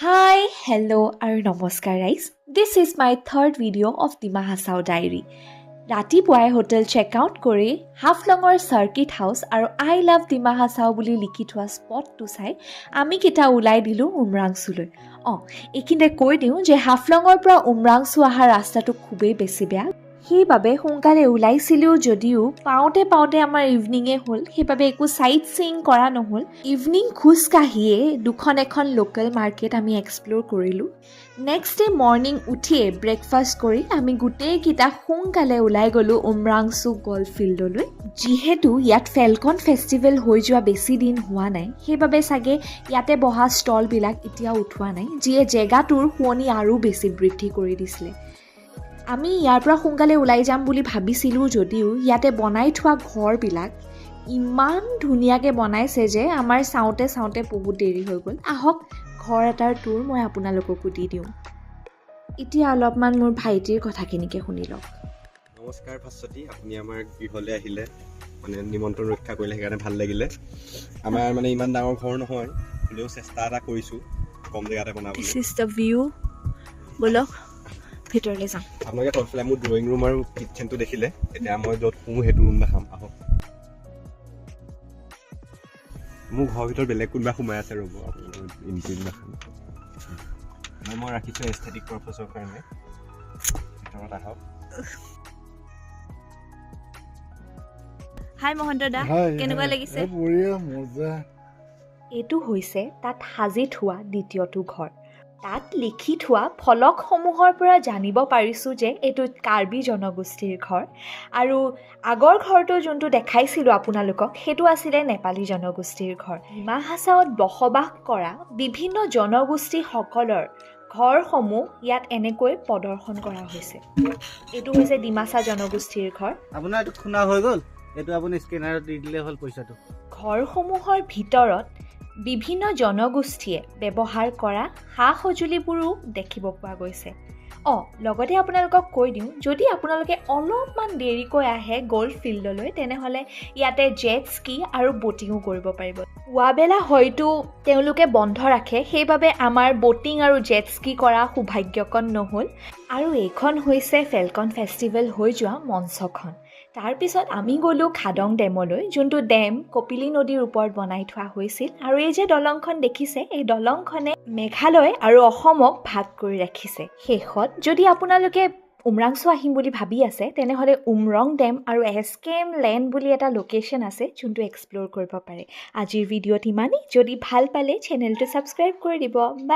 হাই, hello' আৰু নমস্কাৰ ৰাইজ। This is my third video of Dima Hasao diary. ৰাতিপুৱাই হোটেল চেক আউট কৰি হাফলঙৰ চাৰ্কিট হাউচ আৰু "I love Dima Hasao" বুলি লিখি থোৱা স্পটটো চাই আমি কেইটা ওলাই দিলোঁ উমৰাংচুলৈ। অঁ, এইখিনিতে কৈ দিওঁ যে হাফলঙৰ পৰা উমৰাংচু অহা ৰাস্তাটো খুবেই বেছি বেয়া। সেইবাবে সোনকালে ওলাইছিলোঁ যদিও পাওঁতে পাওঁতে আমাৰ ইভিনিঙে হ'ল। সেইবাবে একো চাইট চিয়িং কৰা নহ'ল। ইভিনিং খোজকাঢ়িয়ে দুখন এখন লোকেল মাৰ্কেট আমি এক্সপ্ল'ৰ কৰিলোঁ। নেক্সট ডে মৰ্ণিং উঠিয়ে ব্ৰেকফাষ্ট কৰি আমি গোটেইকেইটা সোনকালে ওলাই গ'লোঁ উমৰাংচু গল্ফ ফিল্ডলৈ। যিহেতু ইয়াত ফেলকন ফেষ্টিভেল হৈ যোৱা বেছি দিন হোৱা নাই, সেইবাবে চাগে ইয়াতে বহা ষ্টলবিলাক এতিয়াও উঠোৱা নাই, যিয়ে জেগাটোৰ শুৱনি আৰু বেছি বৃদ্ধি কৰি দিছিলে। আমি ইয়াৰ পৰা সোনকালে ওলাই যাম বুলি ভাবিছিলোঁ যদিও ইয়াতে বনাই থোৱা ঘৰবিলাক ইমান ধুনীয়াকৈ বনাইছে যে আমাৰ চাওঁতে চাওঁতে বহুত দেৰি হৈ গ'ল। আহক, ঘৰ এটাৰ টুৰ মই আপোনালোককো দি দিওঁ। এতিয়া অলপমান মোৰ ভাইটিৰ কথাখিনিকে শুনি লওক। নমস্কাৰ ভাস্বতী, আপুনি আমাৰ গৃহলৈ আহিলে, মানে নিমন্ত্ৰণ ৰক্ষা কৰিলে, সেইকাৰণে ভাল লাগিলে। আমাৰ মানে ইমান ডাঙৰ ঘৰ নহয়, হ'লেও চেষ্টা এটা কৰিছোঁ কম জেগাতে বনাবলৈ। This is the view. ব'লক, ভিতৰলৈ যাওঁ। আপোনালোকে তলফালে মোৰ ড্ৰয়িং ৰুম আৰু কিটচেনটো দেখিলে। এতিয়া মই য'ত শুওঁ সেইটো ৰুম দেখাম, আহক। মোৰ ঘৰৰ ভিতৰত বেলেগ কোনোবা সোমাই আছে, ৰ'ব, আপোনালোকক ইনক্লুড দেখাম। মানে মই ৰাখিছোঁ এস্থেটিক পাৰ্পাছৰ কাৰণে। ভিতৰত আহক। হাই মহন্ত দা। হাই, কেনেকুৱা হাই। লাগিছে? এই বঢ়িয়া, মজা। এইটো হৈছে তাত সাজি থোৱা দ্বিতীয়টো ঘৰ। তাত লিখি থোৱা ফলকসমূহৰ পৰা জানিব পাৰিছোঁ যে এইটো কাৰ্বি জনগোষ্ঠীৰ ঘৰ আৰু আগৰ ঘৰটো যোনটো দেখাইছিলোঁ আপোনালোকক, সেইটো আছিলে নেপালী জনগোষ্ঠীৰ ঘৰ। ডিমা হাছাওত বসবাস কৰা বিভিন্ন জনগোষ্ঠীসকলৰ ঘৰসমূহ ইয়াত এনেকৈ প্ৰদৰ্শন কৰা হৈছে। এইটো হৈছে ডিমাচা জনগোষ্ঠীৰ ঘৰ। আপোনাৰ এইটো খুন্দা হৈ গ'ল। এইটো আপুনি স্কেনাৰত দি দিলে হ'ল পইচাটো। ঘৰসমূহৰ ভিতৰত বিভিন্ন জনগোষ্ঠীয়ে ব্যৱহাৰ কৰা সা সঁজুলিবোৰো দেখিব পোৱা গৈছে। অঁ, লগতে আপোনালোকক কৈ দিওঁ, যদি আপোনালোকে অলপমান দেৰিকৈ আহে গল্ফ ফিল্ডলৈ, তেনেহ'লে ইয়াতে জেট স্কি আৰু ব'টিঙো কৰিব পাৰিব। পুৱাবেলা হয়তো তেওঁলোকে বন্ধ ৰাখে, সেইবাবে আমাৰ ব'টিং আৰু জেট স্কি কৰা সৌভাগ্যকণ নহ'ল। আৰু এইখন হৈছে ফেলকন ফেষ্টিভেল হৈ যোৱা মঞ্চখন। তাৰপিছত আমি গ'লোঁ খাদং ডেমলৈ, যোনটো ডেম কপিলী নদীৰ ওপৰত বনাই থোৱা হৈছিল। আৰু এই যে দলংখন দেখিছে, এই দলংখনে মেঘালয় আৰু অসমক ভাগ কৰি ৰাখিছে। শেষত যদি আপোনালোকে উমৰাংচু আহিম বুলি ভাবি আছে, তেনেহ'লে উমৰং ডেম আৰু এছ কে এম লেণ্ড বুলি এটা লোকেশ্যন আছে, যোনটো এক্সপ্ল'ৰ কৰিব পাৰে। আজিৰ ভিডিঅ'ত ইমানেই। যদি ভাল পালে চেনেলটো ছাবস্ক্ৰাইব কৰি দিব। বাই।